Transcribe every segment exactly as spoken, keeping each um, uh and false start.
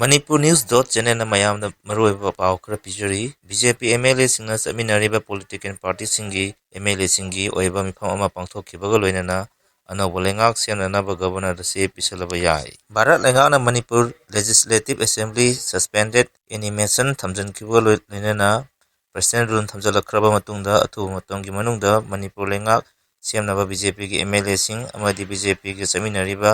Manipur News dot channelꯅ ꯃꯌꯥꯝꯗ ꯃꯔꯨꯑꯣꯏꯕ ꯄꯥꯎ ꯈꯔ ꯄꯤꯖꯔꯤ꯫ B J P M L ꯑꯦꯁꯤꯡꯅ ꯆꯠꯃꯤꯟꯅꯔꯤꯕ ꯄꯣꯂꯤꯇꯤꯀꯦꯜ ꯄꯥꯔꯇꯤꯁꯤꯡꯒꯤ ꯑꯦꯝ ꯑꯦꯜ ꯑꯦꯁꯤꯡꯒꯤ ꯑꯣꯏꯕ ꯃꯤꯐꯝ ꯑꯃ ꯄꯥꯡꯊꯣꯛꯈꯤꯕꯒ ꯂꯣꯏꯅꯅ ꯑꯅꯧꯕ ꯂꯩꯉꯥꯛ ꯁꯦꯝꯅꯅꯕ ꯒꯕꯔꯅꯔꯗ ꯆꯦ ꯄꯤꯁꯜꯂꯕ ꯌꯥꯏ꯫ ꯚꯥꯔꯠ ꯂꯩꯉꯥꯛꯅ Manipur Legislative Assembly suspended animation ꯊꯝꯖꯤꯟꯈꯤꯕꯒ ꯂꯣꯏ-, ꯂꯣꯏꯅꯅ President rule ꯊꯝꯖꯤꯜꯂꯛꯈ꯭ꯔꯕ ꯃꯇꯨꯡꯗ ꯑꯊꯨꯕ ꯃꯇꯝꯒꯤ ꯃꯅꯨꯡꯗ ꯃꯅꯤꯄꯨꯔ ꯂꯩꯉꯥꯛ ꯁꯦꯝꯅꯕ ꯕꯤ ꯖꯦ ꯄꯤꯒꯤ ꯑꯦꯝ ꯑꯦꯜ ꯑꯦꯁꯤꯡ ꯑꯃꯗꯤ ꯕꯤ ꯖꯦ ꯄꯤꯒ ꯆꯠꯃꯤꯟꯅꯔꯤꯕ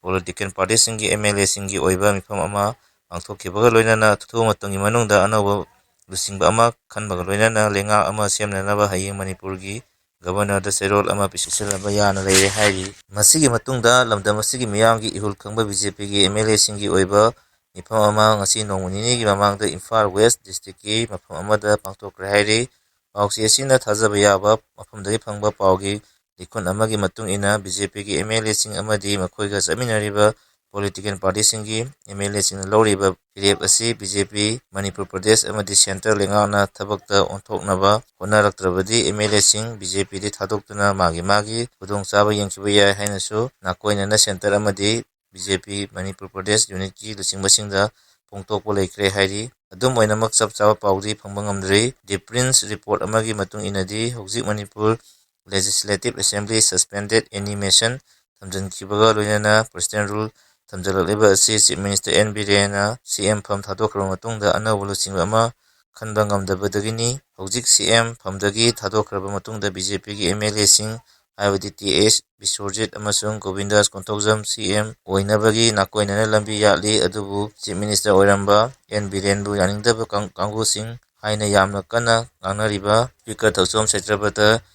ꯄꯣꯂꯤꯇꯤꯀꯦꯜ ꯄꯥꯔꯇꯤꯁꯤꯡꯒꯤ ꯑꯦꯝ ꯑꯦꯜ ꯑꯦꯁꯤꯡꯒꯤ ꯑꯣꯏꯕ ꯃꯤꯐꯝ ꯑꯃ ꯄꯥꯡꯊꯣꯛꯈꯤꯕꯒ ꯂꯣꯏꯅꯅ ꯑꯊꯨꯕ ꯃꯇꯝꯒꯤ ꯃꯅꯨꯡꯗ ꯑꯅꯧꯕ ꯂꯨꯆꯤꯡꯕ ꯑꯃ ꯈꯟꯕꯒ ꯂꯣꯏꯅꯅ ꯂꯩꯉꯥꯛ ꯑꯃ ꯁꯦꯝꯅꯅꯕ ꯍꯌꯦꯡ ꯃꯅꯤꯄꯨꯔꯒꯤ ꯒꯕꯔꯅꯔꯗ ꯆꯦꯔꯣꯜ ꯑꯃ ꯄꯤꯁꯤꯜꯂꯕ ꯌꯥꯅ ꯂꯩꯔꯦ ꯍꯥꯏꯔꯤ꯫ ꯃꯁꯤꯒꯤ ꯃꯇꯨꯡꯗ ꯂꯝꯗꯝ ꯑꯁꯤꯒꯤ ꯃꯤꯌꯥꯝꯒꯤ ꯏꯍꯨꯜ ꯈꯪꯕ ꯕꯤ ꯖꯦ ꯄꯤꯒꯤ ꯑꯦꯝ ꯑꯦꯜ ꯑꯦꯁꯤꯡꯒꯤ ꯑꯣꯏꯕ ꯃꯤꯐꯝ ꯑꯃ ꯉꯁꯤ ꯅꯣꯡꯃ ꯅꯤꯅꯤꯒꯤ ꯃꯃꯥꯡꯗ ꯏꯝꯐꯥꯜ ꯋꯦꯁ ꯗꯤꯁꯇ꯭ꯔꯤꯛꯀꯤ ꯃꯐꯝ ꯑꯃꯗ ꯄꯥꯡꯊꯣꯛꯈ꯭ꯔꯦ ꯍꯥꯏꯔꯤ꯫ ꯄꯥꯎꯆꯦ ꯑꯁꯤꯅ ꯊꯥꯖꯕ ꯌꯥꯕ ꯃꯐꯝꯗꯒꯤ ꯐꯪꯕ ꯄꯥꯎꯒꯤ ꯂꯤꯈꯨꯟ ꯑꯃꯒꯤ ꯃꯇꯨꯡ ꯏꯟꯅ ꯕꯤ ꯖꯦ ꯄꯤꯒꯤ ꯑꯦꯝ ꯑꯦꯜ ꯑꯦꯁꯤꯡ ꯑꯃꯗꯤ ꯃꯈꯣꯏꯒ ꯆꯠꯃꯤꯟꯅꯔꯤꯕ ꯄꯣꯂꯤꯇꯤꯀꯦꯜ ꯄꯥꯔꯇꯤꯁꯤꯡꯒꯤ ꯑꯦꯝ ꯑꯦꯜ ꯑꯦꯁꯤꯡꯅ ꯂꯧꯔꯤꯕ ꯐꯤꯔꯦꯞ ꯑꯁꯤ ꯕꯤ ꯖꯦ ꯄꯤ, ꯃꯅꯤꯄꯨꯔ ꯄ꯭ꯔꯗꯦꯁ ꯑꯃꯗꯤ ꯁꯦꯟꯇꯔ ꯂꯩꯉꯥꯛꯅ ꯊꯕꯛꯇ ꯑꯣꯟꯊꯣꯛꯅꯕ ꯍꯣꯠꯅꯔꯛꯇ꯭ꯔꯕꯗꯤ ꯑꯦꯝ ꯑꯦꯜ ꯑꯦꯁꯤꯡ ꯕꯤ ꯖꯦ ꯄꯤꯗꯒꯤ ꯊꯥꯗꯣꯛꯇꯨꯅ ꯃꯥꯒꯤ ꯃꯥꯒꯤ ꯈꯨꯗꯣꯡꯆꯥꯕ ꯌꯦꯡꯈꯤꯕ ꯌꯥꯏ ꯍꯥꯏꯅꯁꯨ ꯅꯥꯀꯣꯏꯅꯅ ꯁꯦꯟꯇꯔ ꯑꯃꯗꯤ ꯕꯤ ꯖꯦ ꯄꯤ ꯃꯅꯤꯄꯨꯔ ꯄ꯭ꯔꯗꯦꯁ ꯌꯨꯅꯤꯠꯀꯤ ꯂꯨꯆꯤꯡꯕꯁꯤꯡꯗ ꯐꯣꯡꯗꯣꯛꯄ ꯂꯩꯈ꯭ꯔꯦ ꯍꯥꯏꯔꯤ꯫ ꯑꯗꯨꯝ ꯑꯣꯏꯅꯃꯛ ꯆꯞ ꯆꯥꯕ ꯄꯥꯎꯗꯤ ꯐꯪꯕ ꯉꯝꯗ꯭ꯔꯤ꯫ ꯗꯤ ꯄ꯭ꯔꯤꯟꯁ ꯔꯤꯄꯣꯔꯠ ꯑꯃꯒꯤ ꯃꯇꯨꯡ ꯏꯟꯅꯗꯤ ꯍꯧꯖꯤꯛ Manipur Legislative Assembly suspended animation ꯊꯝꯖꯤꯟꯈꯤꯕꯒ ꯂꯣꯏꯅꯅ President rule ꯊꯝꯖꯤꯜꯂꯛꯂꯤꯕ ꯑꯁꯤ Chief Minister ꯑꯦꯟ ꯕꯤꯔꯦꯟꯅ ꯁꯤ ꯑꯦꯝ ꯐꯝ ꯊꯥꯗꯣꯛꯈ꯭ꯔꯕ ꯃꯇꯨꯡꯗ ꯑꯅꯧꯕ ꯂꯨꯆꯤꯡꯕ ꯑꯃ ꯈꯟꯕ ꯉꯝꯗꯕꯗꯒꯤꯅꯤ꯫ ꯍꯧꯖꯤꯛ ꯁꯤ ꯑꯦꯝ ꯐꯝꯗꯒꯤ ꯊꯥꯗꯣꯛꯈ꯭ꯔꯕ ꯃꯇꯨꯡꯗ ꯕꯤ ꯖꯦ ꯄꯤꯒꯤ ꯑꯦꯝ ꯑꯦꯜ ꯑꯦꯁꯤꯡ ꯍꯥꯏꯕꯗꯤ ꯇꯤ ꯑꯦꯁ ꯕꯤꯁ꯭ꯋꯔꯖꯤꯠ ꯑꯃꯁꯨꯡ ꯒꯣꯕꯤꯟꯗꯥꯁ ꯀꯣꯟꯊꯧꯖꯝ ꯁꯤ ꯑꯦꯝ ꯑꯣꯏꯅꯕꯒꯤ ꯅꯥꯀꯣꯏꯅꯅ ꯂꯝꯕꯤ ꯌꯥꯠꯂꯤ꯫ ꯑꯗꯨꯕꯨ Chief Minister ꯑꯣꯏꯔꯝꯕ ꯑꯦꯟ ꯕꯤꯔꯦꯟꯕꯨ ꯌꯥꯅꯤꯡꯗꯕ ꯀꯥꯡ-, ꯀꯥꯡꯕꯨꯁꯤꯡ ꯍꯥꯏꯅ ꯌꯥꯝꯅ ꯀꯟꯅ ꯉꯥꯡꯅꯔꯤꯕ Speaker Thouchom ꯁꯩꯇ꯭ꯔꯄꯇ,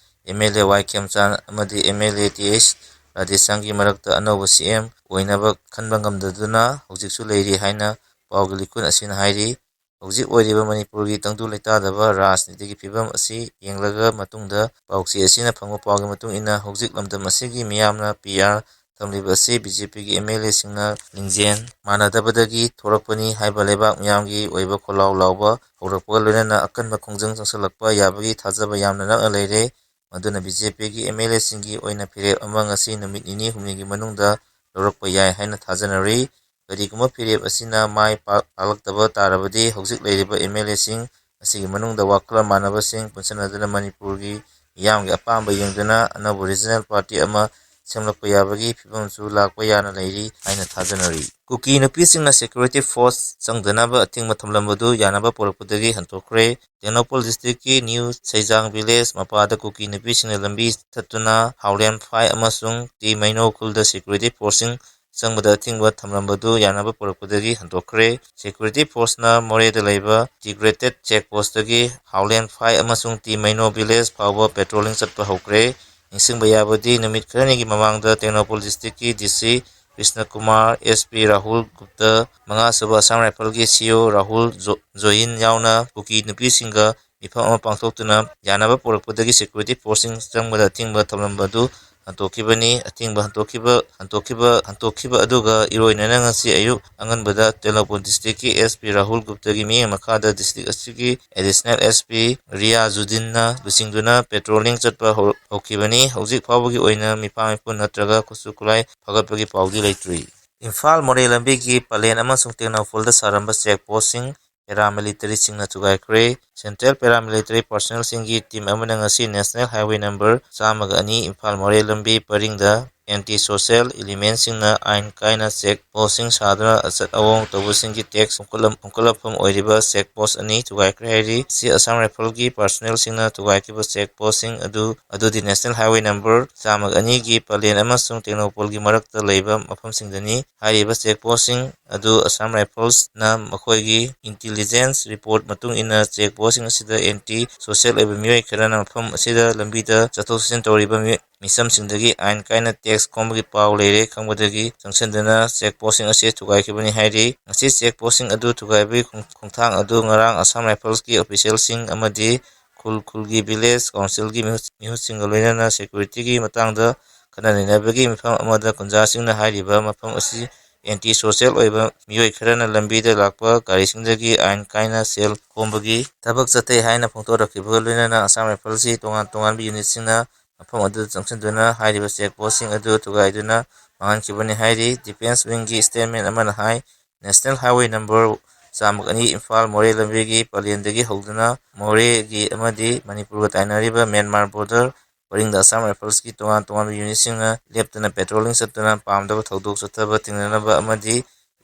M L A ꯋꯥꯏ ꯈꯦꯝꯆꯥꯟ ꯑꯃꯗꯤ ꯑꯦꯝ ꯑꯦꯜ ꯑꯦ ꯇꯤ ꯑꯦꯁ ꯔꯥꯙꯦꯁ꯭ꯌꯥꯝꯒꯤ ꯃꯔꯛꯇ ꯑꯅꯧꯕ ꯁꯤ ꯑꯦꯝ ꯑꯣꯏꯅꯕ ꯈꯟꯕ ꯉꯝꯗꯗꯨꯅ ꯍꯧꯖꯤꯛꯁꯨ ꯂꯩꯔꯤ ꯍꯥꯏꯅ ꯄꯥꯎꯒꯤ ꯂꯤꯈꯨꯟ ꯑꯁꯤꯅ ꯍꯥꯏꯔꯤ꯫ ꯍꯧꯖꯤꯛ ꯑꯣꯏꯔꯤꯕ ꯃꯅꯤꯄꯨꯔꯒꯤ ꯇꯪꯗꯨ ꯂꯩꯇꯥꯗꯕ ꯔꯥꯖꯅꯤꯇꯤꯒꯤ ꯐꯤꯕꯝ ꯑꯁꯤ ꯌꯦꯡꯂꯒ ꯃꯇꯨꯡꯗ ꯄꯥꯎꯆꯦ ꯑꯁꯤꯅ ꯐꯪꯕ ꯄꯥꯎꯒꯤ ꯃꯇꯨꯡ ꯏꯟꯅ ꯍꯧꯖꯤꯛ ꯂꯝꯗꯝ ꯑꯁꯤꯒꯤ ꯃꯤꯌꯥꯝꯅ ꯄꯤ ꯑꯥꯔ ꯊꯝꯂꯤꯕ ꯑꯁꯤ ꯕꯤ ꯖꯦ ꯄꯤꯒꯤ ꯑꯦꯝ ꯑꯦꯜ ꯑꯦꯁꯤꯡꯅ ꯂꯤꯡꯖꯦꯜ ꯃꯥꯟꯅꯗꯕꯗꯒꯤ ꯊꯣꯔꯛꯄꯅꯤ ꯍꯥꯏꯕ ꯂꯩꯕꯥꯛ ꯃꯤꯌꯥꯝꯒꯤ ꯑꯣꯏꯕ ꯈꯣꯜꯂꯥꯎ ꯂꯥꯎꯕ ꯍꯧꯔꯛꯄꯒ ꯂꯣꯏꯅꯅ ꯑꯀꯟꯕ ꯈꯣꯡꯖꯪ ꯆꯪꯁꯤꯜꯂꯛꯄ ꯌꯥꯕꯒꯤ ꯊꯥꯖꯕ ꯌꯥꯝꯅ ꯅꯛꯅ ꯂꯩꯔꯦ꯫ ꯃꯗꯨꯅ ꯕꯤ ꯖꯦ ꯄꯤꯒꯤ ꯑꯦꯝ ꯑꯦꯜ ꯑꯦꯁꯤꯡꯒꯤ ꯑꯣꯏꯅ ꯐꯤꯔꯦꯞ ꯑꯃ ꯉꯁꯤ ꯅꯨꯃꯤꯠ ꯅꯤꯅꯤ ꯍꯨꯝꯅꯤꯒꯤ ꯃꯅꯨꯡꯗ ꯂꯧꯔꯛꯄ ꯌꯥꯏ ꯍꯥꯏꯅ ꯊꯥꯖꯅꯔꯤ꯫ ꯀꯔꯤꯒꯨꯝꯕ ꯐꯤꯔꯦꯞ ꯑꯁꯤꯅ ꯃꯥꯏ ꯄꯥꯛ-, ꯄꯥꯛꯂꯛꯇꯕ ꯇꯥꯔꯕꯗꯤ ꯍꯧꯖꯤꯛ ꯂꯩꯔꯤꯕ ꯑꯦꯝ ꯑꯦꯜ ꯑꯦꯁꯤꯡ ꯑꯁꯤꯒꯤ ꯃꯅꯨꯡꯗ ꯋꯥꯈꯜꯂꯣꯟ ꯃꯥꯟꯅꯕꯁꯤꯡ ꯄꯨꯟꯁꯤꯟꯅꯗꯨꯅ ꯃꯅꯤꯄꯨꯔꯒꯤ ꯃꯤꯌꯥꯝꯒꯤ ꯑꯄꯥꯝꯕ ꯌꯦꯡꯗꯨꯅ ꯑꯅꯧꯕ ꯔꯤꯖꯅꯦꯜ ꯄꯥꯔꯇꯤ ꯑꯃ ꯁꯦꯝꯂꯛꯄ ꯌꯥꯕꯒꯤ ꯐꯤꯕꯝꯁꯨ ꯂꯥꯛꯄ ꯌꯥꯅ ꯂꯩꯔꯤ ꯍꯥꯏꯅ ꯊꯥꯖꯅꯔꯤ꯫ ꯀꯨꯀꯤ ꯅꯨꯄꯤꯁꯤꯡꯅ ꯁꯦꯀ꯭ꯌꯨꯔꯤꯇꯤ ꯐꯣꯔꯁ ꯆꯪꯗꯅꯕ ꯑꯊꯤꯡꯕ ꯊꯝꯂꯝꯕꯗꯨ ꯌꯥꯅꯕ ꯄꯨꯔꯛꯄꯗꯒꯤ ꯍꯟꯗꯣꯛꯈ꯭ꯔꯦ꯫ ꯇꯦꯡꯅꯧꯄꯜ ꯗꯤꯁꯇ꯭ꯔꯤꯛꯀꯤ ꯅ꯭ꯌꯨ ꯁꯩꯖꯥꯡ ꯚꯤꯂꯦꯖ ꯃꯄꯥꯗ ꯀꯨꯀꯤ ꯅꯨꯄꯤꯁꯤꯡꯅ ꯂꯝꯕꯤ ꯊꯠꯇꯨꯅ ꯍꯥꯎꯂꯦꯟ ꯐꯥꯏ ꯑꯃꯁꯨꯡ ꯇꯤ ꯃꯩꯅꯣ ꯈꯨꯜꯗ ꯁꯦꯀ꯭ꯌꯨꯔꯤꯇꯤ ꯐꯣꯔꯁꯁꯤꯡ ꯆꯪꯕꯗ ꯑꯊꯤꯡꯕ ꯊꯝꯂꯝꯕꯗꯨ ꯌꯥꯅꯕ ꯄꯨꯔꯛꯄꯗꯒꯤ ꯍꯟꯗꯣꯛꯈ꯭ꯔꯦ꯫ ꯁꯦꯀ꯭ꯌꯨꯔꯤꯇꯤ ꯐꯣꯔꯁꯅ ꯃꯣꯔꯦꯗ ꯂꯩꯕ ꯏꯟꯇꯤꯒ꯭ꯔꯦꯇꯦꯠ ꯆꯦꯛ ꯄꯣꯁꯇꯒꯤ ꯍꯥꯎꯂꯦꯟ ꯐꯥꯏ ꯑꯃꯁꯨꯡ ꯇꯤ ꯃꯩꯅꯣ ꯚꯤꯂꯦꯖ ꯐꯥꯎꯕ ꯄꯦꯇ꯭ꯔꯣꯂꯤꯡ ꯆꯠꯄ ꯍꯧꯈ꯭ꯔꯦ꯫ ꯅꯤꯡꯁꯤꯡꯕ ꯌꯥꯕꯗꯤ ꯅꯨꯃꯤꯠ ꯈꯔꯅꯤꯒꯤ ꯃꯃꯥꯡꯗ ꯇꯦꯡꯅꯧꯄꯜ ꯗꯤꯁꯇ꯭ꯔꯤꯛꯀꯤ ꯗꯤ ꯁꯤ ꯀ꯭ꯔꯤꯁꯅ ꯀꯨꯃꯥꯔ, ꯑꯦꯁ ꯄꯤ ꯔꯥꯍꯨꯜ ꯒꯨꯞꯇ, ꯃꯉꯥꯁꯨꯕ ꯑꯁꯥꯝ ꯔꯥꯏꯐꯜꯒꯤ ꯁꯤ ꯏ ꯑꯣ ꯔꯥꯍꯨꯜ ꯖꯣ-, ꯖꯣꯌꯤꯟ ꯌꯥꯎꯅ ꯀꯨꯀꯤ ꯅꯨꯄꯤꯁꯤꯡꯒ ꯃꯤꯐꯝ ꯑꯃ ꯄꯥꯡꯊꯣꯛꯇꯨꯅ ꯌꯥꯅꯕ ꯄꯨꯔꯛꯄꯗꯒꯤ ꯁꯦꯀ꯭ꯌꯨꯔꯤꯇꯤ ꯐꯣꯔꯁꯁꯤꯡ ꯆꯪꯕꯗ ꯑꯊꯤꯡꯕ ꯊꯝꯂꯝꯕꯗꯨ ꯍꯟꯗꯣꯛꯈꯤꯕꯅꯤ꯫ ꯑꯊꯤꯡꯕ ꯍꯟꯗꯣꯛꯈꯤꯕ, ꯍꯟꯗꯣꯛꯈꯤꯕ, ꯍꯟꯗꯣꯛꯈꯤꯕ ꯑꯗꯨꯒ ꯏꯔꯣꯏꯅꯅ ꯉꯁꯤ ꯑꯌꯨꯛ ꯑꯉꯟꯕꯗ ꯇꯦꯡꯅꯧꯄꯜ ꯗꯤꯁꯇ꯭ꯔꯤꯛꯀꯤ ꯑꯦꯁ ꯄꯤ ꯔꯥꯍꯨꯜ ꯒꯨꯞꯇꯒꯤ ꯃꯤꯠꯌꯦꯡ ꯃꯈꯥꯗ ꯗꯤꯁꯇ꯭ꯔꯤꯛ ꯑꯁꯤꯒꯤ ꯑꯦꯗꯤꯁꯅꯦꯜ ꯑꯦꯁ ꯄꯤ ꯔꯤꯌꯥꯖꯨꯗꯤꯟꯅ ꯂꯨꯆꯤꯡꯗꯨꯅ ꯄꯦꯇ꯭ꯔꯣꯂꯤꯡ ꯆꯠꯄ ꯍꯧ-, ꯍꯧꯈꯤꯕꯅꯤ꯫ ꯍꯧꯖꯤꯛ ꯐꯥꯎꯕꯒꯤ ꯑꯣꯏꯅ ꯃꯤꯐꯥ ꯃꯤꯄꯨꯟ ꯅꯠꯇ꯭ꯔꯒ ꯈꯨꯠꯁꯨ ꯈꯨꯠꯂꯥꯏ ꯐꯒꯠꯄꯒꯤ ꯄꯥꯎꯗꯤ ꯂꯩꯇ꯭ꯔꯤ꯫ ꯏꯝꯐꯥꯜ ꯃꯣꯔꯦ ꯂꯝꯕꯤꯒꯤ ꯄꯂꯦꯟ ꯑꯃꯁꯨꯡ ꯇꯦꯡꯅꯧꯄꯜꯗ ꯁꯥꯔꯝꯕ ꯆꯦꯛ ꯄꯣꯁꯁꯤꯡ ꯄꯦꯔꯥꯃꯤꯂꯤꯇꯔꯤꯁꯤꯡꯅ ꯊꯨꯒꯥꯏꯈ꯭ꯔꯦ꯫ ꯁꯦꯟꯇ꯭ꯔꯦꯜ ꯄꯦꯔꯥꯃꯤꯂꯤꯇꯔꯤ ꯄꯥꯔꯁꯣꯅꯦꯜꯁꯤꯡꯒꯤ ꯇꯤꯝ ꯑꯃꯅ ꯉꯁꯤ ꯅꯦꯁꯅꯦꯜ ꯍꯥꯏꯋꯦ ꯅꯝꯕꯔ ꯆꯥꯝꯃꯒ ꯑꯅꯤ ꯏꯝꯐꯥꯜ ꯃꯣꯔꯦ ꯂꯝꯕꯤ ꯄꯔꯤꯡꯗ ꯑꯦꯟꯇꯤ ꯁꯣꯁꯦꯜ ꯏꯂꯤꯃꯦꯟꯁꯤꯡꯅ ꯑꯥꯏꯟ ꯀꯥꯏꯅ ꯆꯦꯛ ꯄꯣꯁꯁꯤꯡ ꯁꯥꯗꯨꯅ ꯑꯆꯠ ꯑꯋꯣꯡ ꯇꯧꯕꯁꯤꯡꯒꯤ ꯇꯦꯛꯁ ꯈꯣꯝꯀꯠꯂꯝ-, ꯈꯣꯝꯀꯠꯂꯛꯐꯝ ꯑꯣꯏꯔꯤꯕ ꯆꯦꯛ ꯄꯣꯁ ꯑꯅꯤ ꯊꯨꯒꯥꯏꯈ꯭ꯔꯦ ꯍꯥꯏꯔꯤ꯫ ꯁꯤ ꯑꯁꯥꯝ ꯔꯥꯏꯐꯜꯒꯤ ꯄꯥꯔꯁꯣꯅꯦꯜꯁꯤꯡꯅ ꯊꯨꯒꯥꯏꯈꯤꯕ ꯆꯦꯛ ꯄꯣꯁꯁꯤꯡ ꯑꯗꯨ, ꯑꯗꯨꯗꯤ ꯅꯦꯁꯅꯦꯜ ꯍꯥꯏꯋꯦ ꯅꯝꯕꯔ ꯆꯥꯝꯃꯒ ꯑꯅꯤꯒꯤ ꯄꯂꯦꯟ ꯑꯃꯁꯨꯡ ꯇꯦꯡꯅꯧꯄꯜꯒꯤ ꯃꯔꯛꯇ ꯂꯩꯕ ꯃꯐꯝꯁꯤꯡꯗꯅꯤ꯫ ꯍꯥꯏꯔꯤꯕ ꯆꯦꯛ ꯄꯣꯁꯁꯤꯡ ꯑꯗꯨ ꯑꯁꯥꯝ ꯔꯥꯏꯐꯜꯁꯅ ꯃꯈꯣꯏꯒꯤ ꯏꯟꯇꯤꯂꯤꯖꯦꯟꯁ ꯔꯤꯄꯣꯔꯠ ꯃꯇꯨꯡ ꯏꯟꯅ ꯆꯦꯛ ꯄꯣꯁꯁꯤꯡ ꯑꯁꯤꯗ ꯑꯦꯟꯇꯤ ꯁꯣꯁꯦꯜ ꯑꯣꯏꯕ ꯃꯤꯑꯣꯏ ꯈꯔꯅ ꯃꯐꯝ ꯑꯁꯤꯗ ꯂꯝꯕꯤꯗ ꯆꯠꯊꯣꯛ ꯆꯠꯁꯤꯟ ꯇꯧꯔꯤꯕ ꯃꯤꯑꯣꯏ, ꯃꯤꯆꯝꯁꯤꯡꯗꯒꯤ ꯑꯥꯏꯟ ꯀꯥꯏꯅ ꯇꯦꯛꯁ ꯈꯣꯝꯕꯒꯤ ꯄꯥꯎ ꯂꯩꯔꯦ ꯈꯪꯕꯗꯒꯤ ꯆꯪꯁꯤꯟꯗꯨꯅ ꯆꯦꯛ ꯄꯣꯁꯁꯤꯡ ꯑꯁꯤ ꯊꯨꯒꯥꯏꯈꯤꯕꯅꯤ ꯍꯥꯏꯔꯤ꯫ ꯉꯁꯤ ꯆꯦꯛ ꯄꯣꯁꯁꯤꯡ ꯑꯗꯨ ꯊꯨꯒꯥꯏꯕꯒꯤ ꯈꯣꯡ-, ꯈꯣꯡꯊꯥꯡ ꯑꯗꯨ ꯉꯔꯥꯡ ꯑꯁꯥꯝ ꯔꯥꯏꯐꯜꯁꯀꯤ ꯑꯣꯐꯤꯁꯦꯜꯁꯤꯡ ꯑꯃꯗꯤ ꯈꯨꯜ ꯈꯨꯜꯒꯤ ꯚꯤꯂꯦꯖ ꯀꯥꯎꯟꯁꯤꯜꯒꯤ ꯃꯤꯍꯨꯠ-, ꯃꯤꯍꯨꯠꯁꯤꯡꯒ ꯂꯣꯏꯅꯅ ꯁꯦꯀ꯭ꯌꯨꯔꯤꯇꯤꯒꯤ ꯃꯇꯥꯡꯗ ꯈꯟꯅ ꯅꯩꯅꯕꯒꯤ ꯃꯤꯐꯝ ꯑꯃꯗ ꯀꯨꯟꯖꯥꯁꯤꯡꯅ ꯍꯥꯏꯔꯤꯕ ꯃꯐꯝ ꯑꯁꯤ ꯑꯦꯟꯇꯤ ꯁꯣꯁꯦꯜ ꯑꯣꯏꯕ ꯃꯤꯑꯣꯏ ꯈꯔꯅ ꯂꯝꯕꯤꯗ ꯂꯥꯛꯄ ꯒꯥꯔꯤꯁꯤꯡꯗꯒꯤ ꯑꯥꯏꯟ ꯀꯥꯏꯅ ꯁꯦꯜ ꯈꯣꯝꯕꯒꯤ ꯊꯕꯛ ꯆꯠꯊꯩ ꯍꯥꯏꯅ ꯐꯣꯡꯗꯣꯔꯛꯈꯤꯕꯒ ꯂꯣꯏꯅꯅ ꯑꯁꯥꯝ ꯔꯥꯏꯐꯜꯁꯤ ꯇꯣꯉꯥꯟ ꯇꯣꯉꯥꯟꯕ ꯌꯨꯅꯤꯠꯁꯤꯡꯅ ꯃꯐꯝ ꯑꯗꯨꯗ ꯆꯪꯁꯤꯟꯗꯨꯅ ꯍꯥꯏꯔꯤꯕ ꯆꯦꯛ ꯄꯣꯁꯁꯤꯡ ꯑꯗꯨ ꯊꯨꯒꯥꯏꯗꯨꯅ ꯃꯥꯡꯍꯟꯈꯤꯕꯅꯤ ꯍꯥꯏꯔꯤ꯫ Defence Wingꯒꯤ statement ꯑꯃꯅ ꯍꯥꯏ, National Highway number ꯆꯥꯝꯃꯒ ꯑꯅꯤ ꯏꯝꯐꯥꯜ ꯃꯣꯔꯦ ꯂꯝꯕꯤꯒꯤ ꯄꯂꯦꯟꯗꯒꯤ ꯍꯧꯗꯨꯅ ꯃꯣꯔꯦꯒꯤ ꯑꯃꯗꯤ ꯃꯅꯤꯄꯨꯔꯒ ꯇꯥꯏꯅꯔꯤꯕ ꯃ꯭ꯌꯥꯟꯃꯥꯔ border ꯄꯔꯤꯡꯗ Assam Riflesꯀꯤ ꯇꯣꯉꯥꯟ ꯇꯣꯉꯥꯟꯕ unitꯁꯤꯡꯅ ꯂꯦꯞꯇꯅ patrolling ꯆꯠꯇꯨꯅ ꯄꯥꯝꯗꯕ ꯊꯧꯗꯣꯛ ꯆꯠꯊꯕ ꯊꯤꯡꯅꯅꯕ ꯑꯃꯗꯤ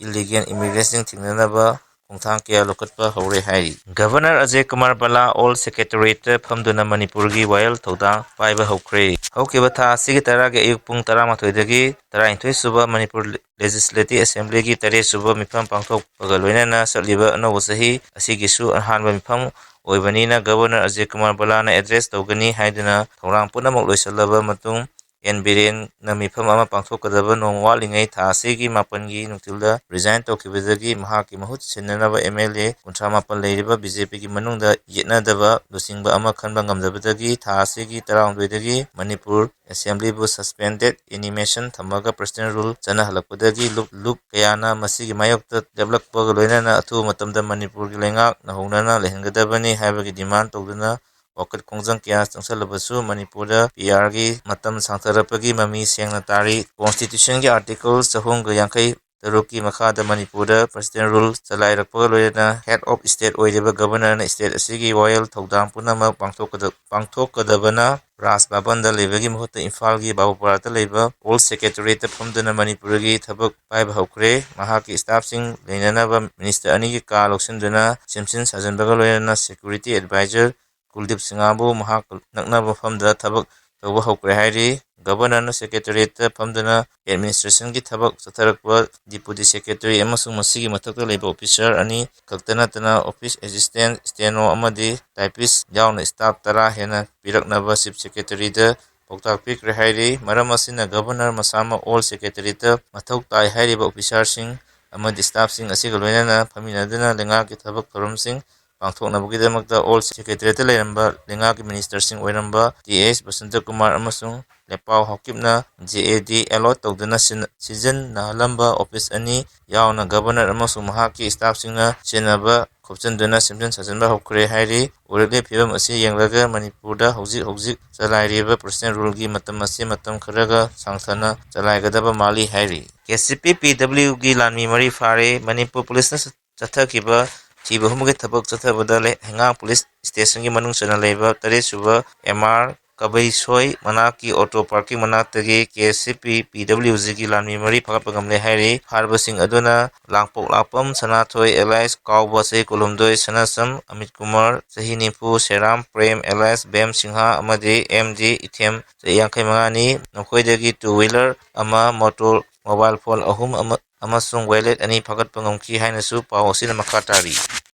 illegal immigrantꯁꯤꯡ ꯊꯤꯡꯅꯅꯕ ꯈꯣꯡꯊꯥꯡ ꯀꯌꯥ ꯂꯧꯈꯠꯄ ꯍꯧꯔꯦ ꯍꯥꯏꯔꯤ꯫ Governor ꯑꯖꯌ ꯀꯨꯃꯥꯔ ꯕꯂꯥ Old Secretariatꯇ ꯐꯝꯗꯨꯅ ꯃꯅꯤꯄꯨꯔꯒꯤ ꯋꯥꯌꯦꯜ ꯊꯧꯗꯥꯡ ꯄꯥꯏꯕ ꯍꯧꯈ꯭ꯔꯦ꯫ ꯍꯧꯈꯤꯕ ꯊꯥ ꯑꯁꯤꯒꯤ ꯇꯔꯥꯒꯤ ꯑꯌꯨꯛ ꯄꯨꯡ ꯇꯔꯥꯃꯥꯊꯣꯏꯗꯒꯤ ꯇꯔꯥꯅꯤꯊꯣꯏ ꯁꯨꯕ ꯃꯅꯤꯄꯨꯔ Legislative Assemblyꯒꯤ ꯇꯔꯦꯠ ꯁꯨꯕ ꯃꯤꯐꯝ ꯄꯥꯡꯊꯣꯛꯄꯒ ꯂꯣꯏꯅꯅ ꯆꯠꯂꯤꯕ ꯑꯅꯧꯕ ꯆꯍꯤ ꯑꯁꯤꯒꯤꯁꯨ ꯑꯍꯥꯟꯕ ꯃꯤꯐꯝ ꯑꯣꯏꯕꯅꯤꯅ Governor ꯑꯖꯌ ꯀꯨꯃꯥꯔ ꯕꯂꯥꯅ address ꯇꯧꯒꯅꯤ ꯍꯥꯏꯗꯨꯅ ꯊꯧꯔꯥꯡ ꯄꯨꯝꯅꯃꯛ ꯂꯣꯏꯁꯤꯜꯂꯕ ꯃꯇꯨꯡ ꯑꯦꯟ ꯕꯤꯔꯦꯟꯅ ꯃꯤꯐꯝ ꯑꯃ ꯄꯥꯡꯊꯣꯛꯀꯗꯕ ꯅꯣꯡꯃ ꯋꯥꯠꯂꯤꯉꯩ ꯊꯥ ꯑꯁꯤꯒꯤ ꯃꯥꯄꯟꯒꯤ ꯅꯨꯡꯊꯤꯜꯗ resign ꯇꯧꯈꯤꯕꯗꯒꯤ ꯃꯍꯥꯛꯀꯤ ꯃꯍꯨꯠ ꯁꯤꯟꯅꯅꯕ MLA ꯀꯨꯟꯊ꯭ꯔꯥ ꯃꯥꯄꯟ ꯂꯩꯔꯤꯕ BJPꯒꯤ ꯃꯅꯨꯡꯗ ꯌꯦꯠꯅꯗꯕ ꯂꯨꯆꯤꯡꯕ ꯑꯃ ꯈꯟꯕ ꯉꯝꯗꯕꯗꯒꯤ ꯊꯥ ꯑꯁꯤꯒꯤ ꯇꯔꯥꯍꯨꯝꯗꯣꯏꯗꯒꯤ ꯃꯅꯤꯄꯨꯔ Assemblyꯕꯨ suspended animation ꯊꯝꯃꯒ President Rule ꯆꯠꯅꯍꯜꯂꯛꯄꯗꯒꯤ ꯂꯨꯞ, ꯂꯨꯞ ꯀꯌꯥꯅ ꯃꯁꯤꯒꯤ ꯃꯥꯌꯣꯛꯇ ꯂꯦꯞꯂꯛꯄꯒ ꯂꯣꯏꯅꯅ ꯑꯊꯨꯕ ꯃꯇꯝꯗ ꯃꯅꯤꯄꯨꯔꯒꯤ ꯂꯩꯉꯥꯛ ꯅꯧꯍꯧꯅꯅ ꯂꯩꯍꯟꯒꯗꯕꯅꯤ ꯍꯥꯏꯕꯒꯤ demand ꯇꯧꯗꯨꯅ ꯋꯥꯀꯠ ꯈꯣꯡꯖꯪ ꯀꯌꯥ ꯆꯪꯁꯤꯜꯂꯕꯁꯨ ꯃꯅꯤꯄꯨꯔꯗ PRꯒꯤ ꯃꯇꯝ ꯁꯥꯡꯊꯔꯛꯄꯒꯤ ꯃꯃꯤ ꯁꯦꯡꯅ ꯇꯥꯔꯤ꯫ Constitutionꯒꯤ Article ꯆꯍꯨꯝꯒ ꯌꯥꯡꯈꯩ ꯇꯔꯨꯛꯀꯤ ꯃꯈꯥꯗ ꯃꯅꯤꯄꯨꯔꯗ President Rule ꯆꯂꯥꯏꯔꯛꯄꯒ ꯂꯣꯏꯅꯅ Head of State ꯑꯣꯏꯔꯤꯕ Governorꯅ state ꯑꯁꯤꯒꯤ ꯋꯥꯌꯦꯜ ꯊꯧꯗꯥꯡ ꯄꯨꯝꯅꯃꯛ ꯄꯥꯡꯊꯣꯛꯀꯗ-, ꯄꯥꯡꯊꯣꯛꯀꯗꯕꯅ ꯔꯥꯖ ꯚꯕꯟꯗ ꯂꯩꯕꯒꯤ ꯃꯍꯨꯠꯇ ꯏꯝꯐꯥꯜꯒꯤ ꯕꯥꯕꯨꯄꯥꯔꯥꯗ ꯂꯩꯕ Old Secretariatꯇ ꯐꯝꯗꯨꯅ ꯃꯅꯤꯄꯨꯔꯒꯤ ꯊꯕꯛ ꯄꯥꯏꯕ ꯍꯧꯈ꯭ꯔꯦ꯫ ꯃꯍꯥꯛꯀꯤ staffꯁꯤꯡ ꯂꯩꯅꯅꯕ minister ꯑꯅꯤꯒꯤ ꯀꯥ ꯂꯧꯁꯤꯟꯗꯨꯅ ꯁꯦꯝꯖꯤꯟ ꯁꯥꯖꯤꯟꯕꯒ ꯂꯣꯏꯅꯅ security advisor ꯀꯨꯜꯗꯤꯞ ꯁꯤꯡꯍꯕꯨ ꯃꯍꯥꯛ ꯅꯛꯅꯕ ꯃꯐꯝꯗ ꯊꯕꯛ ꯇꯧꯕ ꯍꯧꯈ꯭ꯔꯦ ꯍꯥꯏꯔꯤ꯫ Governorꯅ Secretariatꯇ ꯐꯝꯗꯨꯅ administrationꯒꯤ ꯊꯕꯛ ꯆꯠꯊꯔꯛꯄ Deputy Secretary ꯑꯃꯁꯨꯡ ꯃꯁꯤꯒꯤ ꯃꯊꯛꯇ ꯂꯩꯕ officer ꯑꯅꯤ ꯈꯛꯇ ꯅꯠꯇꯅ office assistant, steno ꯑꯃꯗꯤ typist ꯌꯥꯎꯅ staff ꯇꯔꯥ ꯍꯦꯟꯅ ꯄꯤꯔꯛꯅꯕ Chief Secretaryꯗ ꯄꯥꯎꯇꯥꯛ ꯄꯤꯈ꯭ꯔꯦ ꯍꯥꯏꯔꯤ꯫ ꯃꯔꯝ ꯑꯁꯤꯅ Governor ꯃꯁꯥꯃꯛ Old Secretariatꯇ ꯃꯊꯧ ꯇꯥꯏ ꯍꯥꯏꯔꯤꯕ officerꯁꯤꯡ ꯑꯃꯗꯤ staffꯁꯤꯡ ꯑꯁꯤꯒ ꯂꯣꯏꯅꯅ ꯐꯝꯃꯤꯟꯅꯗꯨꯅ ꯂꯩꯉꯥꯛꯀꯤ ꯊꯕꯛ ꯊꯧꯔꯝꯁꯤꯡ ꯄꯥꯡꯊꯣꯛꯅꯕꯒꯤꯗꯃꯛꯇ Old Secretariatꯇ ꯂꯩꯔꯝꯕ ꯂꯩꯉꯥꯛꯀꯤ ministerꯁꯤꯡ ꯑꯣꯏꯔꯝꯕ ꯇꯤ ꯑꯦꯁ ꯕꯁꯟꯇ ꯀꯨꯃꯥꯔ ꯑꯃꯁꯨꯡ ꯂꯦꯄꯥꯎ ꯍꯥꯎꯀꯤꯞꯅ JAD allot ꯇꯧꯗꯨꯅ ꯁꯤꯟ-, ꯁꯤꯖꯤꯟꯅꯍꯜꯂꯝꯕ office ꯑꯅꯤ ꯌꯥꯎꯅ Governor ꯑꯃꯁꯨꯡ ꯃꯍꯥꯛꯀꯤ staffꯁꯤꯡꯅ ꯁꯤꯖꯤꯟꯅꯕ ꯈꯣꯞꯆꯤꯟꯗꯨꯅ ꯁꯦꯝꯖꯤꯟ ꯁꯥꯖꯤꯟꯕ ꯍꯧꯈ꯭ꯔꯦ ꯍꯥꯏꯔꯤ꯫ ꯑꯣꯏꯔꯛꯂꯤꯕ ꯐꯤꯕꯝ ꯑꯁꯤ ꯌꯦꯡꯂꯒ ꯃꯅꯤꯄꯨꯔꯗ ꯍꯧꯖꯤꯛ ꯍꯧꯖꯤꯛ ꯆꯂꯥꯏꯔꯤꯕ personal ruleꯒꯤ ꯃꯇꯝ ꯑꯁꯤ ꯃꯇꯝ ꯈꯔꯒ ꯁꯥꯡꯊꯅ ꯆꯂꯥꯏꯒꯗꯕ ꯃꯥꯜꯂꯤ ꯍꯥꯏꯔꯤ꯫ ꯀꯦ ꯁꯤ ꯄꯤ ꯄꯤ ꯗꯕ꯭ꯂꯤꯎꯒꯤ ꯂꯥꯟꯃꯤ ꯃꯔꯤ ꯐꯥꯔꯦ꯫ ꯃꯅꯤꯄꯨꯔ ꯄꯨꯂꯤꯁꯅ ꯆꯠꯊꯈꯤꯕ ꯊꯤꯕ ꯍꯨꯝꯕꯒꯤ ꯊꯕꯛ ꯆꯠꯊꯕꯗ ꯂꯩ-, ꯍꯩꯉꯥꯡ ꯄꯨꯂꯤꯁ ꯁ꯭ꯇꯦꯁꯟꯒꯤ ꯃꯅꯨꯡ ꯆꯟꯅ ꯂꯩꯕ ꯇꯔꯦꯠ ꯁꯨꯕ ꯑꯦꯝ ꯑꯥꯔ ꯀꯕꯩꯁꯣꯏ ꯃꯅꯥꯛꯀꯤ ꯑꯣꯇꯣ ꯄꯥꯔꯀꯤꯡ ꯃꯅꯥꯛꯇꯒꯤ ꯀꯦ ꯑꯦꯁ ꯁꯤ ꯄꯤ ꯄꯤ ꯗꯕ꯭ꯂꯤꯎ ꯖꯤꯒꯤ ꯂꯥꯟꯃꯤ ꯃꯔꯤ ꯐꯥꯒꯠꯄ ꯉꯝꯂꯦ ꯍꯥꯏꯔꯤ꯫ ꯐꯥꯔꯕꯁꯤꯡ ꯑꯗꯨꯅ ꯂꯥꯡꯄꯣꯛꯂꯥꯛꯄꯝ ꯁꯅꯥꯊꯣꯏ alias ꯀꯥꯎꯕ ꯆꯍꯤ ꯀꯨꯟꯍꯨꯝꯗꯣꯏ, ꯁꯅꯥꯁꯝ ꯑꯃꯤꯠ ꯀꯨꯃꯥꯔ ꯆꯍꯤ ꯅꯤꯐꯨ, ꯁꯦꯔꯥꯝ ꯄ꯭ꯔꯦꯝ alias ꯕꯦꯝ ꯁꯤꯡꯍ ꯑꯃꯗꯤ ꯑꯦꯝ ꯖꯤ ꯏꯊꯦꯝ ꯆꯍꯤ ꯌꯥꯡꯈꯩ ꯃꯉꯥꯅꯤ꯫ ꯃꯈꯣꯏꯗꯒꯤ two wheeler ꯑꯃ, ꯃꯣꯇꯣꯔ ꯃꯣꯕꯥꯏꯜ ꯐꯣꯟ ꯑꯍꯨꯝ ꯑꯃ-, ꯑꯃꯁꯨꯡ ꯋꯦꯂꯦꯠ ꯑꯅꯤ ꯐꯥꯒꯠꯄ ꯉꯝꯈꯤ ꯍꯥꯏꯅꯁꯨ ꯄꯥꯎ ꯑꯁꯤꯅ ꯃꯈꯥ ꯇꯥꯔꯤ꯫